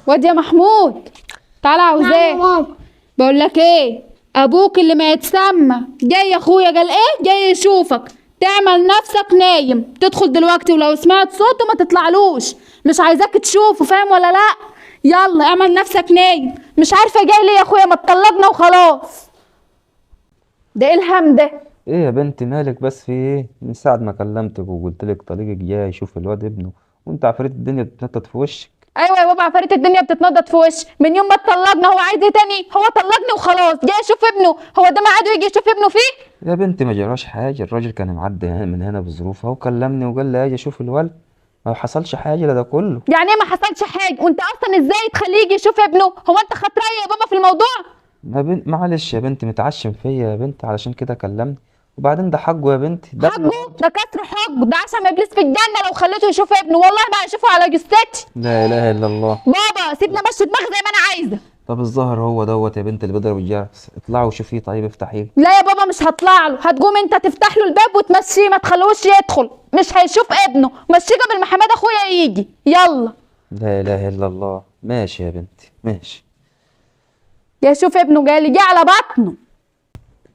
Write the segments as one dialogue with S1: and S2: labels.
S1: واد يا محمود تعالى، عاوزاه.
S2: ماما.
S1: بقول لك ايه، ابوك اللي ما يتسمى جاي يا اخويا، قال ايه؟ جاي يشوفك. تعمل نفسك نايم، تدخل دلوقتي ولو سمعت صوته ما تطلعلوش، مش عايزاك تشوفه، فاهم ولا لا؟ يلا اعمل نفسك نايم. مش عارفه جاي ليه يا اخويا، ما تطلقنا وخلاص. ده ايه الهم ده؟
S3: ايه يا بنت مالك بس، في ايه؟ من ساعة ما كلمتك وقلت لك طليقك جاي يشوف الواد ابنه، وانت عفريت الدنيا بتتنطط في وشك.
S1: ايوه يا بابا، عفاريت الدنيا بتتنطط في وشي من يوم ما اتطلقنا. هو عايز ايه تاني؟ هو طلقني وخلاص، جاي يشوف ابنه. هو ده ميعاده يجي يشوف ابنه فيه؟
S3: يا بنت ما جراش حاجة، الراجل كان معدي من هنا بظروفها وكلمني وقال لي اجي اشوف الولد، ما حصلش حاجة لا ده كله.
S1: يعني ايه ما حصلش حاجة؟ وانت اصلا ازاي تخليه يجي يشوف ابنه؟ هو انت خدت رأي يا بابا في الموضوع؟
S3: ما بنت معلش يا بنت، متعشم فيا يا بنت، علشان كده كلمني. وبعدين ده حقه يا بنتي، ده
S1: حقه؟ ده كسر حقه، ده عشان ابليس في الجنة لو خليته يشوف ابنه، والله ما هشوفه على جثتي.
S3: لا اله الا الله.
S1: بابا سيبني امشي دماغي زي ما انا عايزه.
S3: طب الظاهر هو دوت يا بنت اللي بيضرب الجرس، اطلعوا وشوفيه. طيب افتحيه.
S1: لا يا بابا مش هطلع له، هتقوم انت تفتح له الباب وتمشيه، ما تخلوش يدخل، مش هيشوف ابنه. مشيه قبل ما حماد اخويا يجي. يلا.
S3: لا اله الا الله. ماشي يا بنتي ماشي.
S1: يا شوف ابنه جالي، جه على بطنه.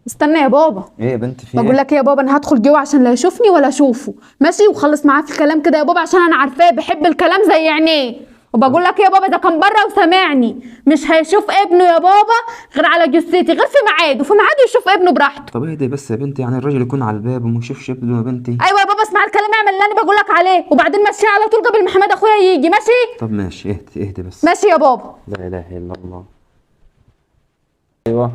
S1: استنى يا بابا.
S3: ايه يا بنتي في ايه؟
S1: بقول لك ايه يا بابا، انا هدخل جوه عشان لا يشوفني ولا اشوفه، ماشي؟ وخلص معاه في الكلام كده يا بابا، عشان انا عارفاه بحب الكلام زي عينيه. وبقول لك ايه يا بابا، ده كان بره وسامعني، مش هيشوف ابنه يا بابا غير على جثتي، غير في ميعاده، في ميعاده يشوف ابنه براحته.
S3: طب اهدي بس يا بنتي، يعني الراجل يكون على الباب وما يشوفش ابنه يا بنتي؟
S1: ايوه يا بابا اسمع الكلام، اعمل اللي انا بقول لك عليه، وبعدين مشيه على طول قبل ما حماد اخويا يجي، ماشي؟
S3: طب ماشي، اهدي اهدي بس.
S1: ماشي يا بابا.
S3: لا اله الا الله. ايوه.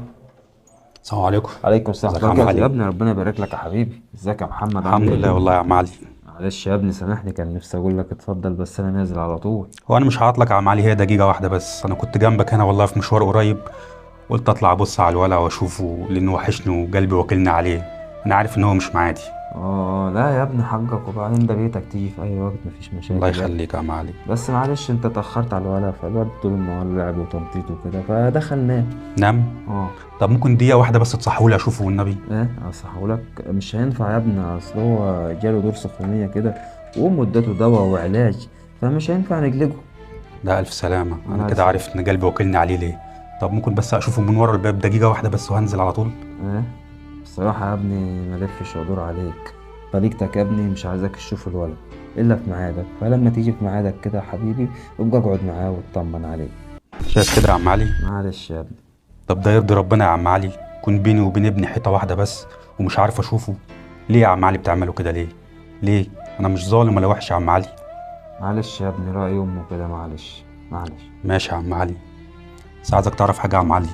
S4: السلام عليكم.
S3: عليكم السلام.
S4: ازيك يا عم علي؟
S3: يا ابني ربنا يبارك لك يا حبيبي. ازيك يا محمد؟
S4: الحمد لله والله يا عم علي.
S3: معلش يا ابني سامحني، كان نفسي اقول لك اتفضل بس انا نازل على طول.
S4: هو انا مش هعطلك يا عم علي، هي دقيقة واحدة بس، انا كنت جنبك هنا والله في مشوار قريب، قلت اطلع ابص على الولع واشوفه لانه وحشني وقلبي واكلني عليه، انا عارف ان هو مش معادي.
S3: لا يا ابني حقك، وبعدين ده بيتك تيجي في اي وقت مفيش مشاكل.
S4: الله يخليك يا عم علي.
S3: بس معلش انت اتاخرت على الولع، فالواد طول النهار لعب وتنطيط وكده فدخل نام.
S4: نام؟ طب ممكن دقيقة واحدة بس تصحولي اشوفه والنبي؟
S3: ايه اصحولك؟ مش هينفع يا ابني، اصل هو جاله دور سخونية كده ومدته دواء وعلاج، فمش هينفع نجلجه.
S4: لا الف سلامة، انا كده عرفت ان قلبي واكلني عليه ليه. طب ممكن بس اشوفه من ورا الباب دقيقة واحدة بس وهنزل على طول؟
S3: ايه بصراحة يا ابني ما لفش وادور عليك، طريقتك يا ابني مش عايزاك تشوف الولد الا في ميعادك، فلما تيجي في ميعادك كده يا حبيبي ابقى اقعد معاه واطمن عليه.
S4: شايف كده يا عم علي؟
S3: معلش يا ابني.
S4: طب ده يرضي ربنا يا عم علي؟ كون بيني وبين ابني حيطة واحدة بس ومش عارف اشوفه، ليه يا عم علي بتعمله كده ليه؟ ليه؟ انا مش ظالم ولا وحش يا عم علي.
S3: معلش يا ابني رأي امه كده، معلش معلش.
S4: ماشي يا عم علي، بس عايزك تعرف حاجة يا عم علي،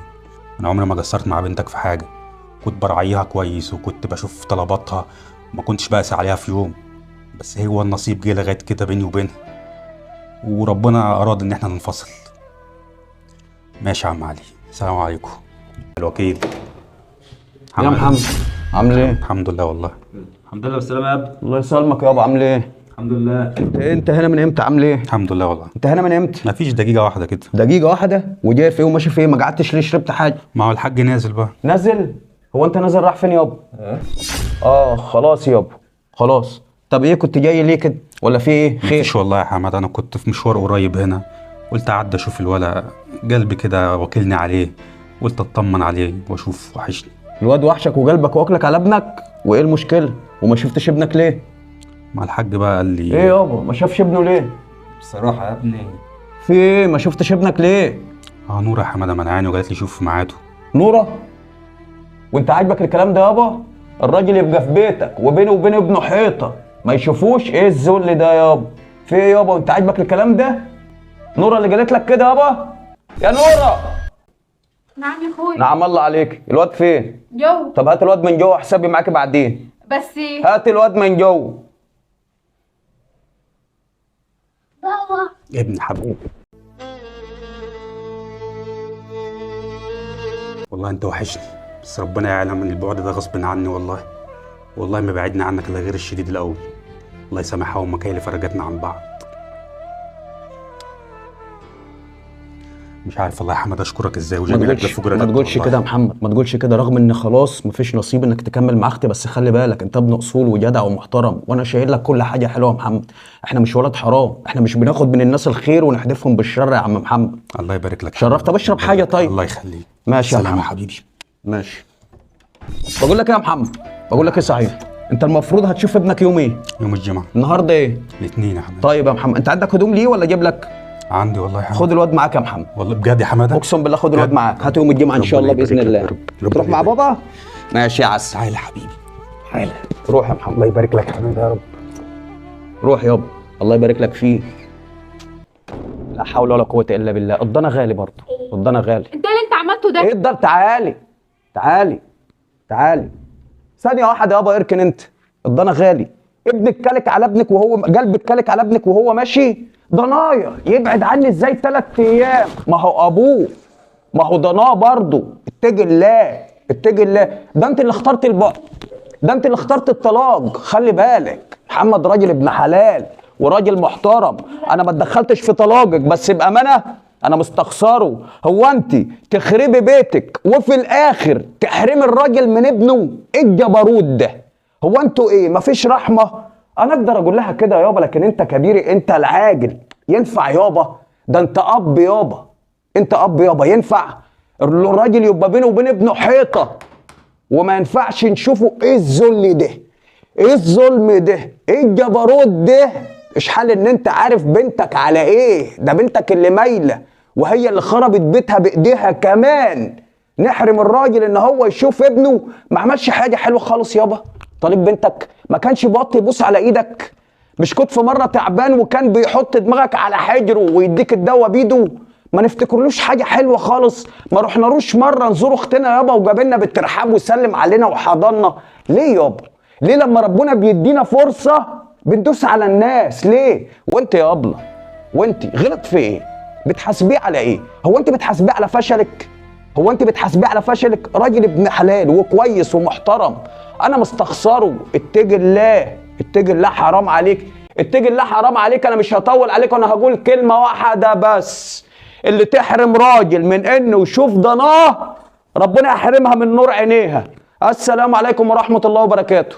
S4: انا عمري ما قصرت مع بنتك في حاجة، كنت براعيها كويس وكنت بشوف طلباتها وما كنتش بقاسي عليها في يوم، بس هو النصيب جه لغاية كده بيني وبينها وربنا اراد ان احنا ننفصل. ماشي يا عم علي، السلام عليكم. الوكيل
S5: يا محمد عامل ايه؟
S4: الحمد لله والله.
S3: الحمد لله بالسلامة يا ابني.
S5: الله يسلمك يابا، عامل ايه؟
S3: الحمد لله.
S5: انت هنا من امتى؟ عامل ايه؟
S4: الحمد لله والله.
S5: انت هنا من امتى؟
S4: مفيش دقيقة واحدة كده.
S5: دقيقة واحدة؟ وجاي في ايه وماشي في ايه؟ ما قعدتش ليه؟ شربت حاجة؟
S4: ما هو الحاج نازل بقى.
S5: نازل؟ هو انت نازل راح فين يابا؟ خلاص يابا خلاص. طب ايه كنت جاي ليه كده؟ ولا في ايه؟ خير؟
S4: مفيش والله يا حماد، انا كنت في مشوار قريب هنا، قلت اعدي اشوف الولد، قلبي كده واكلني عليه، قلت اطمن عليه واشوف وحشني.
S5: الواد وحشك وقلبك واكلك على ابنك؟ وايه المشكلة؟ وما شفتش ابنك ليه؟
S4: ما الحاج بقى قال لي
S5: ايه يابا ما شافش ابنه ليه؟
S3: بصراحة يا ابني.
S5: في ايه؟ ما شفتش ابنك ليه؟
S4: نوره يا حمادة منعاني وقالت لي شوف ميعاده.
S5: نوره؟ وانت عاجبك الكلام ده يابا؟ الراجل يبقى في بيتك وبينه وبين ابنه حيطة ما يشوفوش، ايه الذل ده يابا؟ في ايه يابا؟ وانت عاجبك الكلام ده؟ نوره اللي قالت لك كده يابا؟ يا نوره.
S1: نعم يا اخويا.
S5: نعم الله عليك، الواد فين؟
S1: جوه.
S5: طب هات الواد من جوه، حسابي معاك بعدين.
S1: بس
S5: هات الواد من جوه.
S2: بابا
S4: ابن حبيبي والله انت وحشني، بس ربنا يعلم ان البعد ده غصب عني والله، والله ما بعدنا عنك الا غير الشديد الاول. الله يسامحها امك هي اللي فرجتنا عن بعض. مش عارف والله يا حماد اشكرك ازاي،
S5: ما
S4: وجميلك
S5: تقولش
S4: لف وجرتك
S5: ما تقولش
S4: والله.
S5: كده يا محمد، ما تقولش كده، رغم ان خلاص مفيش نصيب انك تكمل مع اختي، بس خلي بالك انت ابن اصول وجدع ومحترم، وانا شايل لك كل حاجة حلوة يا محمد. احنا مش ولاد حرام، احنا مش بناخد من الناس الخير ونحدفهم بالشر يا عم محمد.
S4: الله يبارك لك.
S5: شرفت. طب اشرب حاجة طيب.
S4: الله يخليك.
S5: ماشي يا
S4: سلام يا
S5: محمد.
S4: حبيبي.
S5: ماشي. بقول لك ايه يا محمد، بقول لك ايه صحيح، انت المفروض هتشوف ابنك يوم ايه؟
S4: يوم الجمعة.
S5: النهارده ايه؟
S4: الاثنين يا حماد.
S5: طيب يا محمد، انت عندك هدوم ليه ولا اجيب لك؟
S4: عندي والله يا حماد.
S5: خد الواد معاك يا محمد.
S4: والله بجد يا حمادة؟
S5: اقسم بالله خد الواد
S4: بجد؟
S5: معاك، هاته يوم الجمعة ان شاء الله
S4: ربنا
S5: باذن
S4: يبارك
S5: الله.
S4: لك يا رب. ربنا
S5: تروح مع
S4: يبارك.
S5: بابا؟ ماشي يا عسل.
S4: تعالى يا حبيبي.
S5: تعالى روح يا محمد.
S4: الله يبارك لك يا حمادة يا رب.
S5: روح يابا، الله يبارك لك فيه. لا حول ولا قوة الا بالله. الضنا غالي برضه، الضنا غالي.
S1: انت اللي انت عملته ده
S5: ايه الدار؟ تعالي تعالي تعالي ثانية واحدة يابا، اركن انت. الضنا غالي. ابنك كلك على ابنك وهو قلبك كلك على ابنك وهو ماشي. ضنايا يبعد عني ازاي 3 ايام؟ ما هو ابوه، ما هو ضناه برضه. اتقي الله، اتقي الله. ده انت اللي اخترت البعد، ده انت اللي اخترت الطلاق. خلي بالك محمد راجل ابن حلال وراجل محترم، انا ما اتدخلتش في طلاقك، بس بامانه انا مستخسره. هو انت تخربي بيتك وفي الاخر تحرمي الراجل من ابنه؟ ايه الجبروت ده؟ هو انتوا ايه، مفيش رحمه؟ انا اقدر اقول لها كده يابا، لكن انت كبيري، انت العاجل. ينفع يابا؟ ده انت اب يابا، انت اب يابا. ينفع الراجل يبقى بينه وبين ابنه حيطة وما ينفعش نشوفه؟ ايه الذل ده؟ ايه الظلم ده؟ ايه الجبروت ده؟ اشحال ان انت عارف بنتك على ايه؟ ده بنتك اللي مايلة وهي اللي خربت بيتها بايديها. كمان نحرم الراجل ان هو يشوف ابنه؟ ما عملش حاجة حلوة خالص يابا. طالب بنتك ما كانش بيوطي يبوس على ايدك؟ مش كنت في مرة تعبان وكان بيحط دماغك على حجره ويديك الدواء بيده؟ ما نفتكرلوش حاجة حلوة خالص؟ ما رحناروش مرة نزور اختنا يابا وجابلنا بالترحاب وسلم علينا وحضنا؟ ليه يابا؟ ليه لما ربنا بيدينا فرصة بندوس على الناس؟ ليه؟ وانت يا ابله، وانت غلط في ايه؟ بتحاسبيه على ايه؟ هو انت بتحاسبيه على فشلك؟ هو انت بتحاسبيه على فشلك؟ راجل ابن حلال وكويس ومحترم، انا مستخسره. اتقي الله، اتقي الله، حرام عليك، اتقي الله، حرام عليك. انا مش هطول عليك، انا هقول كلمة واحدة بس، اللي تحرم راجل من انه يشوف ضناه ربنا يحرمها من نور عينيها. السلام عليكم ورحمة الله وبركاته.